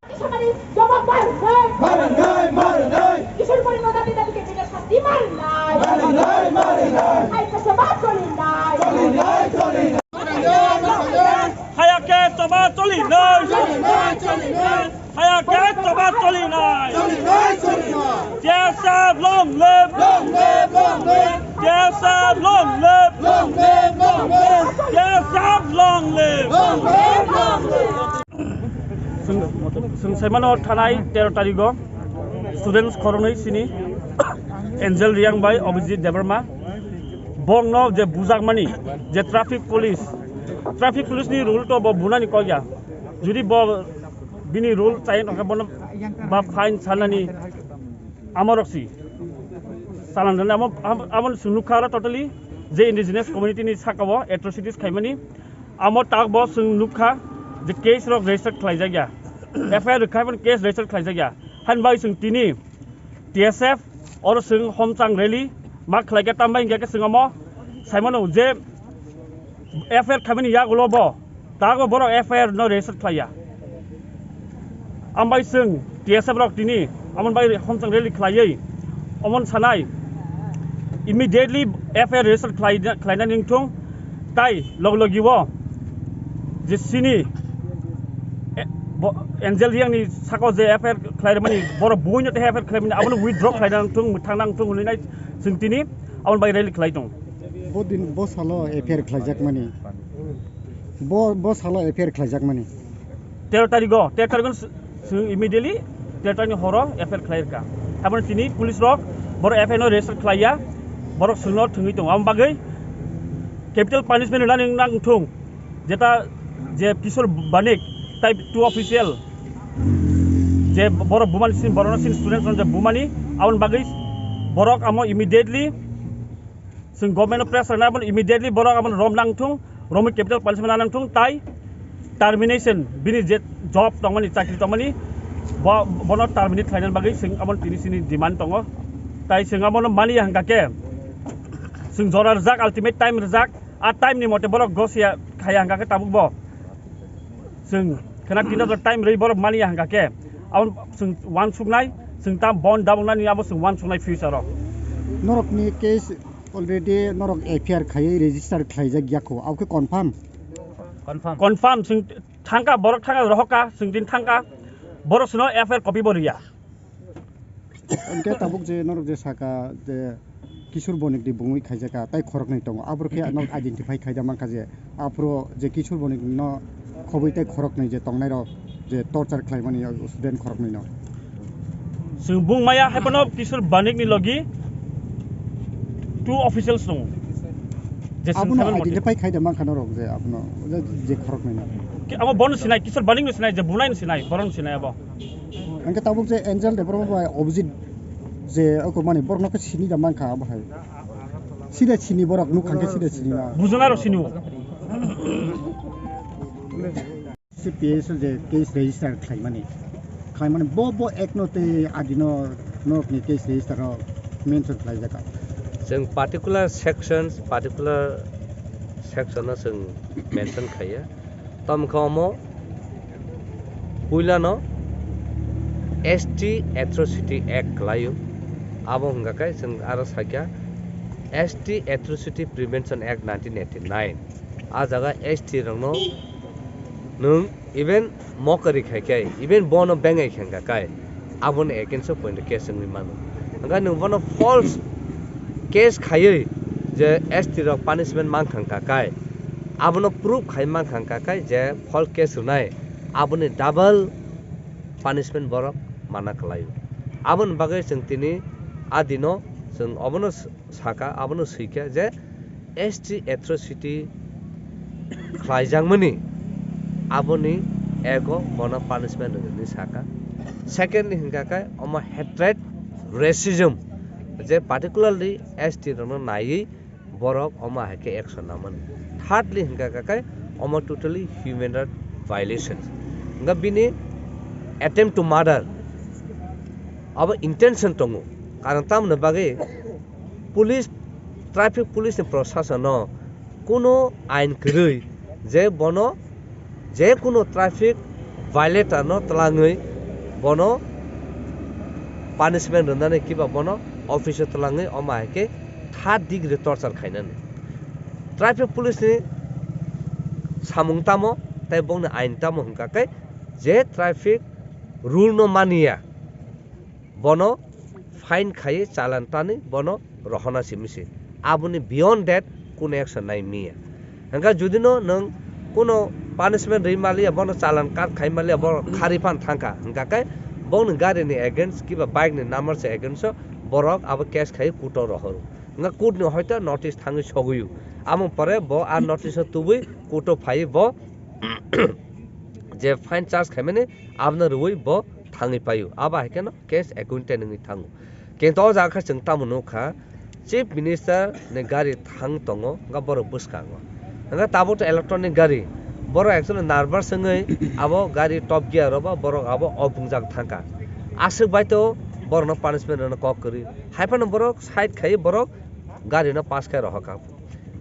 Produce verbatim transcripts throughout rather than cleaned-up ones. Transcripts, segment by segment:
Iswrni jawab marinai. Marinai, marinai. Iswrni dabi dabi ke bini sasti marinai. Marinai, marinai. Hai ke sama cholinai. Cholinai, cholinai. Haya ke sama cholinai. Cholinai, cholinai. Haya ke sama cholinai. Cholinai, cholinai. T S F long live. Long live, long live. T S F long live. Long live, long live. T S F long live. Long live, long live. Chwng, chwng saimano thanai tero tarigo students khoroknwi sini Angel Riang bai Abhijit Debbarma bongno je bujakmani je traffic police, traffic police ni rule to bo bunani kok ya. Jodi bo bini rule chaya tongkha bono ba fine sanani amorok si salan rwna amo, amo, amo chwng nukha oro totally je indigenous community ni saka o atrocities khaimani. Amo tak bo chwng nukha je case rok register khlaijak ya, F I R rwkha phano case register khlaijak ya. Hain bai chwng tini T S F oro chwng homchang rally ma khlaikha, tambai hingkha khe chwng omo saimano je F I R khaimani yagulo bo tak bo borok F I R no register khlaiya. Ambai chwng T S F rok tini amon bai homchang rally khlaiwi omon sanai immediately F I R register khlai-, khlainani wngthung, tai log logi o je sini, e, bo, Angel Riang ni sako je F I R khlairmani borok buino tei F I R khlaimani abono withdraw khlaina wngthung, mwthangna wngthung hwnwi nai chwng tini amon bai rally khlai tongo. Bo din, bo salo F I R khlaijakmani. Bo, bo salo F I R khlaijakmani. Tero tarigo, tero tarigo s-, s-, immediately tero tarigni horo F I R khlai rwkha. Haibano tini police rok borok F I R no register khlaiya, borok chwngno thwngwi tongo. Aboni bagwi capital punishment rwnani wngna wngthung, jeta je Kishore Banik type two official je borok bumani sin, borokno sin student rok je bumani, aboni bagwi borok amo immediately Chwng government no pressure nai, abono immediately borok abono rom nang thung, romwi capital punishment nang thung, tai termination, bini je job tongmani, chakri tongmani, bo, bono terminate khlaina bagwi chwng abono tini sini demand tongo. Tai chwng abono mani ya hwnkha khe, chwng jora rijak, ultimate time rijak, a time ni mote borok gosiya khaya hwnkha khe tabuk bo chwng khena tin hajar time rwi borok mani ya hwnkha khe, abono chwng uansuknai, chwng ta bon daboknani abo chwng uansuknai future o. Norokni case Already norok F I R khaiwi register khlaijak yakho, abo khe confirm? Confirm. Confirm, chwng thangkha, borok thangkha, rohorkha, chwng din thangkha, borok chwngno F I R copy bo rwya. Hwnkhe tabuk je norok je saka je Kishore Bonik ni bungwi khaijakha, tai khoroknwi tongo, aborok khe norok identify khaida mankha je, aphuru je Kishore Bonik no khobwi tei khoroknwi je tongnairok je torture khlaimani student khoroknwino. Chwng bung maya hai phano Kishore Banik ni logi two officials tongo. Je chwng Abono saimano identify khaida mankha norok je abono je, je khoroknwino. Ki-, abo bono sinai, Kishore Banik no sinai, je bunai no sinai, boron sinai abo. Hwnkhe tabuk je Angel Debbarma bai Abhijit je oko mani borok no khe sini da mankha abo hai. Sida sini borok nuk hwnkhe sida sini na. Bujuna rok sini o. C P S je case register khlaimani, khlaimani bo, bo act no tei adino norokni case register o mention khlaijak. Chwng particular sections, particular section no chwng mention khaiya. Tamo khe omo puilano S T Atrocity Act khlaio. Abo hwnkha khe chwng aro sakya S T Atrocity Prevention Act nineteen eighty-nine. A jaga S T rokno nwng even mokari khai khe, even bono bengai khe hwnkha khe, aboni against o point case wngwi mano. Hwnkhe nwng bono false case khaiwi je S T rok punishment mankha hwnkha khe, abono proof khai mankha hwnkha khe je false case rwnai, aboni double punishment borok mana kwlaio. Aboni bagwi chwng tini a dino chwng obono saka, abono swikha je S T atrocity khlaijakmani, aboni ego bono punishment rwgwini saka. Second ni hwnkha khe omo hatred, racism, je particularly S T rokno naiwi borok omo hai khe action namani. Thirdly hwnkha khe omo totally human right violation. Hwnkha bini attempt to murder abo intention tongo, karon tamoni bagwi police, traffic police ni prosasono kuno ain kwrwi je bono je kuno traffic violator no twlangwi bono punishment rwnani kiba bono office o twlangwi omo hai khe third degree torture khainani. Traffic police ni samung tamo tei bongni ain tamo hwnkha khe je traffic rule no maniya bono fine khai challan tani bono rohorna simi se. Aboni beyond that kuno action nai miya. Hwnkha jodi no nwng kuno punishment rwi maliya, bono challan kat khai maliya, bono kharwi phan thangkha, hwnkha khe bongni gari ni against kiba bike ni number se against o borok abo case khai court o rohoro. Hwnkha court ni hoito notice thangwi sogwi o. Amo pore bo a notice o tubui court o phai bo je fine charge khaimani abono rwui bo thangwi paio. Abo hai kheno case acquitted wngwi thango. Kintu o jaga khe chwng tamo nukha, Chief Minister ni gari thang tongo, hwnkha borok bwskango. Hwnkha tabuk to electronic gari, borok actually nervous wngwi abo gari top gear o ba borok abo opungjak thangkha. Aswk bai to borokno punishment rwna kok kwrwi. Hai phano borok side khai borok gari no pass khai rohorkha.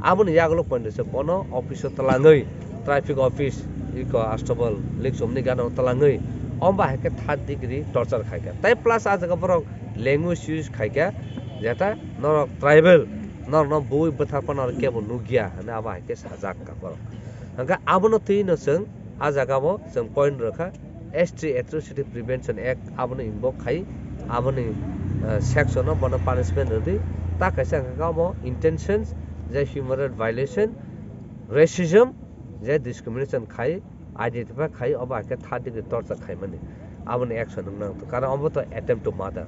Aboni yagulo point se bono office o twlangwi, traffic office, iko Astabal, Likchomni gana o twlangwi, omba hai khe third degree torture khai kha. Tai plus a jaga borok language use khai kha, jeta norok tribal, norokno bui bwthar phano norok kebo nukya, hwnwi abo hai khe sajak kha borok. Hwnkhe abono twi no chwng a jaga o chwng point rwkha, S T Atrocity Prevention Act abono invoke khai, aboni, eh, section o bono punishment rwdi. Ta kaisa hwnkha khe omo intentions je human right violation, racism, je discrimination khai, identify khai, obo hai khe third degree torture khaimani. Aboni action wng nang tong, karon obo to attempt to murder.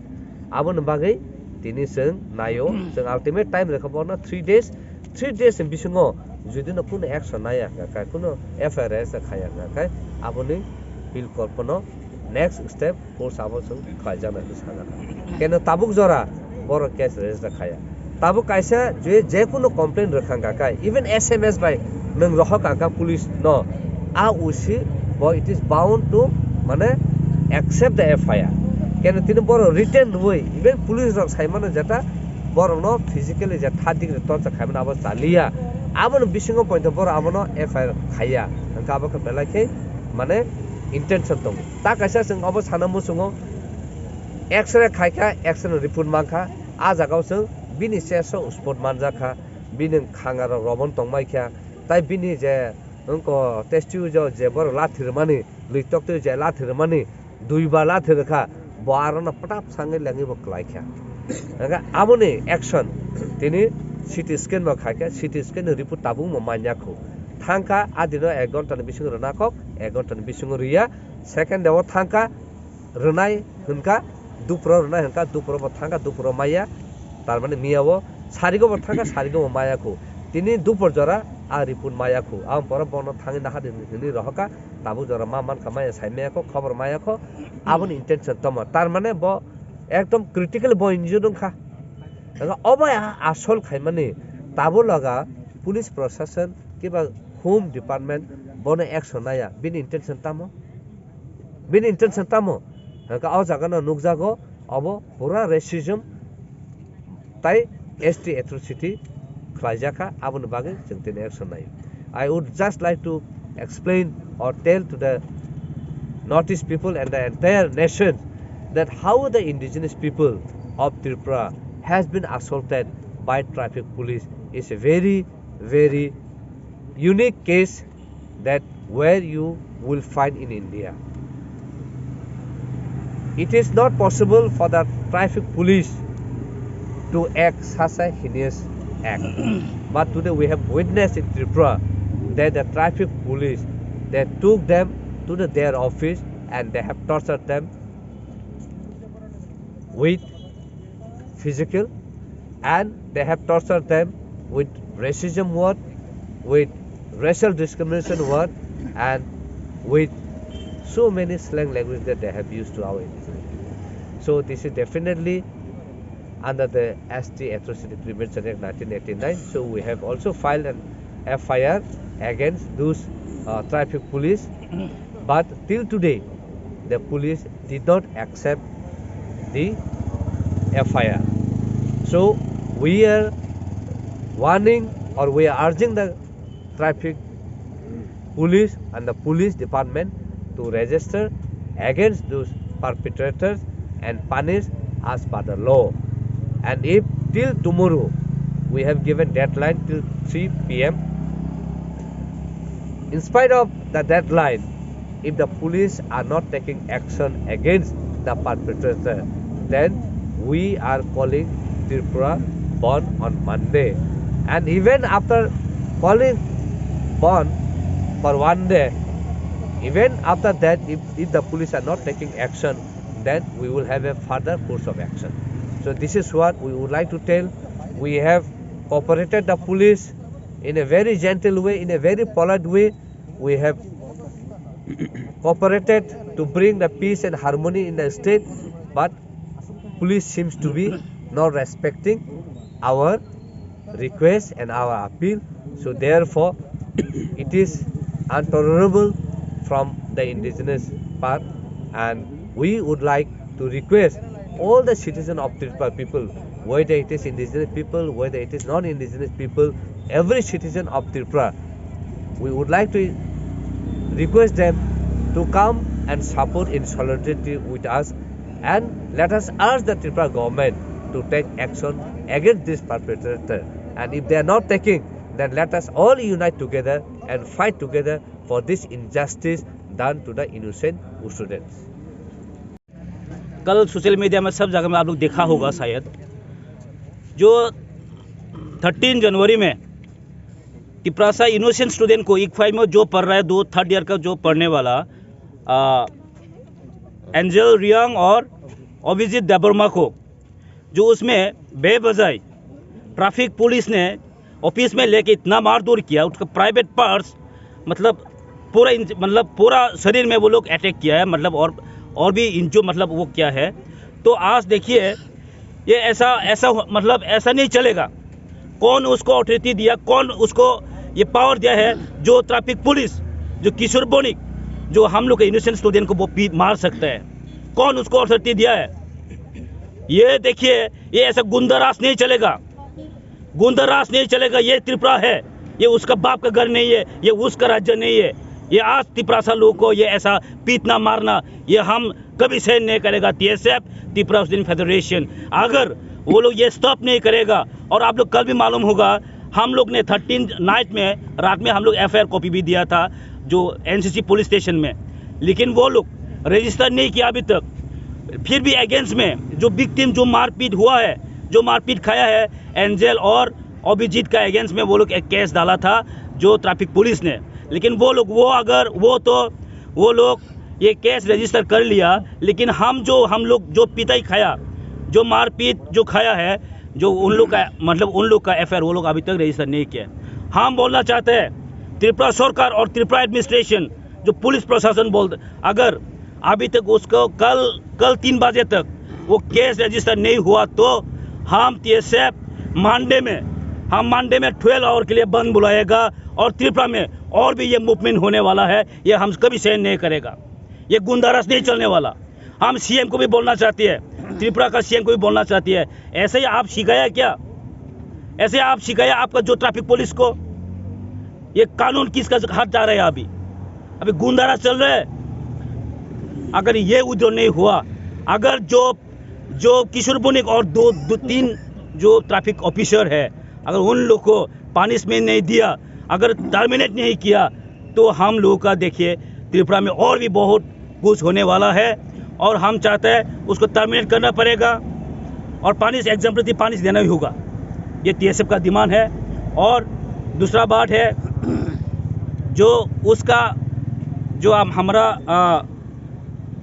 Aboni bagwi tini chwng naio, chwng ultimate time rwkha bono three days, three days ni bisingo jodi no kunu action naiya hwnkha khe, kunu F I R register khaiya hwnkha khe, aboni pilkor phano next step force abo chwng khlaijaknai hwnwi sajakha. Keno tabuk jora borok case register khaiya. Tabuk kaisa je, je kunu complaint rwkha hwnkha khe, even S M S bai nwng rohor kha kha police no, a O C bo it is bound to, mane, accept the F I R. Keno tini borok written rwui, even police rok sai mano jeta borokno physically je third degree torture khaimani abo chaliya. Aboni bisingo poito borok abono F I R khaiya. Hwnkha abo khe belai khe, mane, intention tongo. Ta kaisa chwng obo sana muchungo, X-ray khai kha, X-ray report man kha, a jaga o chwng bini chest o spot manjak kha, bini khanga rok romon tongmai kha, tai bini je wngko test tube o je borok lathi rwmani, lwi tok twi je lathi rwmani, duiba lathi rwkha, bo arono pwtap sangwi lengwi bo kwlai kha. Hwnkhe aboni action tini C T scan bo khai kha, C T scan ni report tabuk bo manya khu. Thang kha a dino ek ghonta ni bisingo rwna kok, ek ghonta ni bisingo rwya, second day o thang kha, rwnai hwnkha, dupro rwnai hwnkha, dupro bo thangkha, dupro maya, tar mane miya o sarigo bo thangkha, sarigo bo maya khu. Tini dupor jora a report maya khu. Aboni pore bono thangwi naha di hwnwi rohorkha, tabuk jora ma mankha, maya sai maya kho, khobor maya kho, aboni intention tamo. Tar mane bo ekdom critical bo injured wngkha. Hwnkha obo a-, asol khaimani tabuk loga police proshashan kiba home department bono action naya, bini intention tamo? Bini intention tamo? Hwnkha o jaga no nukjago, obo pura racism tai S T atrocity khlaijakha, aboni bagwi chwng tini action nai. I would just like to explain or tell to the Northeast people and the entire nation that how the indigenous people of Tripura has been assaulted by traffic police is a very, very unique case that where you will find in India. It is not possible for the traffic police to act such a heinous act. But today we have witnessed in Tripura that the traffic police, they took them to the, their office and they have tortured them with physical, and they have tortured them with racism word, with racial discrimination word, and with so many slang language that they have used to our indigenous people. So this is definitely under the S T Atrocity Prevention Act nineteen eighty-nine. So we have also filed an F I R against those, uh, traffic police. But till today, the police did not accept the F I R. So we are warning or we are urging the traffic police and the police department to register against those perpetrators and punish as per the law. And if till tomorrow, we have given deadline till three p m. In spite of the deadline, if the police are not taking action against the perpetrator, then we are calling Tripura Bandh on Monday. And even after calling bandh for one day, even after that, if, if the police are not taking action, then we will have a further course of action. So this is what we would like to tell. We have cooperated the police in a very gentle way, in a very polite way. We have cooperated to bring the peace and harmony in the state, but police seems to be not respecting our request and our appeal. So therefore, it is intolerable from the indigenous part, and we would like to request all the citizen of Tripura people, whether it is indigenous people, whether it is non-indigenous people, every citizen of Tripura, we would like to request them to come and support in solidarity with us, and let us urge the Tripura government to take action against this perpetrator. And if they are not taking, then let us all unite together and fight together for this injustice done to the innocent students. कल social media में सब जगह में आप लोग देखा होगा शायद, जो थर्टीन जनवरी में तिपरासा इनोसेंट स्टूडेंट को इक्फाई में जो पढ़ रहा है, दो थर्ड ईयर का जो पढ़ने वाला, आ, एंजल रियांग और अभिजीत देबवर्मा को, जो उसमें बेवजह ट्रैफिक पुलिस ने ऑफिस में लेके इतना मारधूर किया, उसका प्राइवेट पार्ट्स, मतलब पूरा इंच-, मतलब पूरा शरीर में वो लोग अटैक किया है, मतलब और, और भी इंचो, मतलब वो क्या है। तो आज देखिए, ये ऐसा, ऐसा हो-, मतलब ऐसा नहीं चलेगा। कौन उसको अथॉरिटी दिया, कौन उसको ये पावर दिया है, जो ट्रैफिक पुलिस, जो किशोर बनिक, जो हम लोग के इनोसेंट स्टूडेंट को वो पी-, मार सकता है, कौन उसको अथॉरिटी दिया है? ये देखिए, ये ऐसा गुंडा राज नहीं चलेगा, गुंडा राज नहीं चलेगा। ये त्रिपुरा है, ये उसका बाप का घर नहीं है, ये उसका राज्य नहीं है। ये आज तिपरासा लोगों को ये ऐसा पीटना मारना, ये हम कभी सहन नहीं करेगा। टीएसएफ, तिपरा स्टूडेंट फेडरेशन, अगर वो लोग ये स्टॉप नहीं करेगा और आप लोग कल भी मालूम होगा, हम लोग ने थर्टीन नाइट में, रात में हम लोग एफआईआर कॉपी भी दिया था जो एनसीसी पुलिस स्टेशन में, लेकिन वो लोग रजिस्टर नहीं किया अभी तक। फिर भी अगेंस्ट में जो विक्टिम, जो मारपीट हुआ है, जो मारपीट खाया है, एंजल और अभिजीत का अगेंस्ट में वो लोग एक केस डाला था जो ट्रैफिक पुलिस ने, लेकिन वो लोग, वो अगर, वो तो, वो लोग ये केस रजिस्टर कर लिया, लेकिन हम जो, हम लोग जो पिटाई खाया, जो मारपीट जो खाया है, जो उन लोग का, मतलब उन लोग का एफआईआर वो लोग अभी तक रजिस्टर नहीं किया। हम बोलना चाहते हैं, त्रिपुरा सरकार और त्रिपुरा एडमिनिस्ट्रेशन, जो पुलिस प्रशासन बोल, अगर अभी तक उसको कल, कल तीन बजे तक वो केस रजिस्टर नहीं हुआ तो हम टीएसएफ मंडे में, हम मंडे में ट्वेल्व आवर के लिए बंद बुलाएगा और त्रिपुरा में और भी ये मूवमेंट होने वाला है, ये हम कभी सहन नहीं करेगा। ये गुंडाराज नहीं चलने वाला। हम सीएम को भी बोलना चाहते हैं, त्रिपुरा का सीएम को भी बोलना चाहते हैं, ऐसे ही आप सिखाया क्या? ऐसे आप सिखाया आपका जो ट्रैफिक पुलिस को? ये कानून किसका हाथ जा रहा है अभी? अभी गुंडाराज चल रहा है। अगर ये विथड्रॉ नहीं हुआ, अगर जो, जो किशोर बनिक और दो, दो तीन जो ट्रैफिक ऑफिसर है, अगर उन लोग को पनिशमेंट नहीं दिया, अगर टर्मिनेट नहीं किया, तो हम लोगों का, देखिए, त्रिपुरा में और भी बहुत कुछ होने वाला है और हम चाहते हैं उसको टर्मिनेट करना पड़ेगा और पनिश, एग्जाम्पलरी पनिश देना ही होगा। ये टीएसएफ का डिमांड है। और दूसरा बात है, जो उसका, जो हम, हमारा, अ,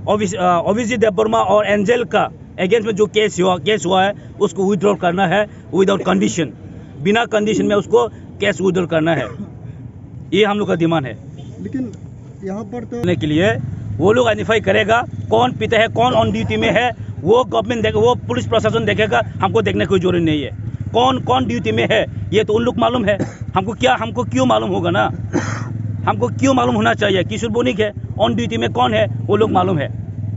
अभिज-, अ, अभिजीत देबवर्मा और एंजल का अगेंस्ट में जो केस हुआ, केस हुआ है, उसको विथड्रॉ करना है विदाउट कंडीशन, बिना कंडीशन में उसको केस विथड्रॉ करना है, ये हम लोग का डिमांड है। लेकिन यहाँ पर तो करने के लिए वो लोग आइडेंटिफाई करेगा कौन पीता है, कौन ऑन ड्यूटी में है, वो गवर्नमेंट देखे, वो पुलिस प्रशासन देखेगा, हमको देखने की कोई जरूरत नहीं है। कौन, कौन ड्यूटी में है, ये तो उन लोग मालूम है। हमको क्या, हमको क्यों मालूम होगा ना? हमको क्यों मालूम होना चाहिए? किशोर बनिक है, ऑन ड्यूटी में कौन है, वो लोग मालूम है,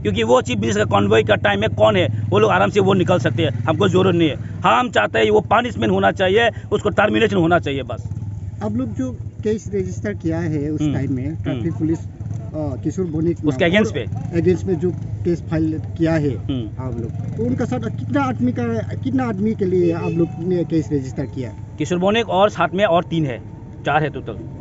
क्योंकि वो चीफ मिनिस्टर का कॉन्वॉय का टाइम में कौन है, वो लोग आराम से वो निकल सकते हैं। हमको जरूरत नहीं है। हम चाहते हैं वो पनिशमेंट होना चाहिए, उसको टर्मिनेशन होना चाहिए बस। आप लोग जो केस रजिस्टर किया है उस हम्म। टाइम में, हम्म। ट्रैफिक पुलिस, अ, किशोर बनिक उसके नाम अगेंस्ट और पे? अगेंस्ट में जो केस फाइल किया है हम्म। आप लोग, तो उनका साथ कितना आदमी का, कितना आदमी के लिए आप लोग ने केस रजिस्टर किया? किशोर बनिक और साथ में और तीन है, चार है टोटल।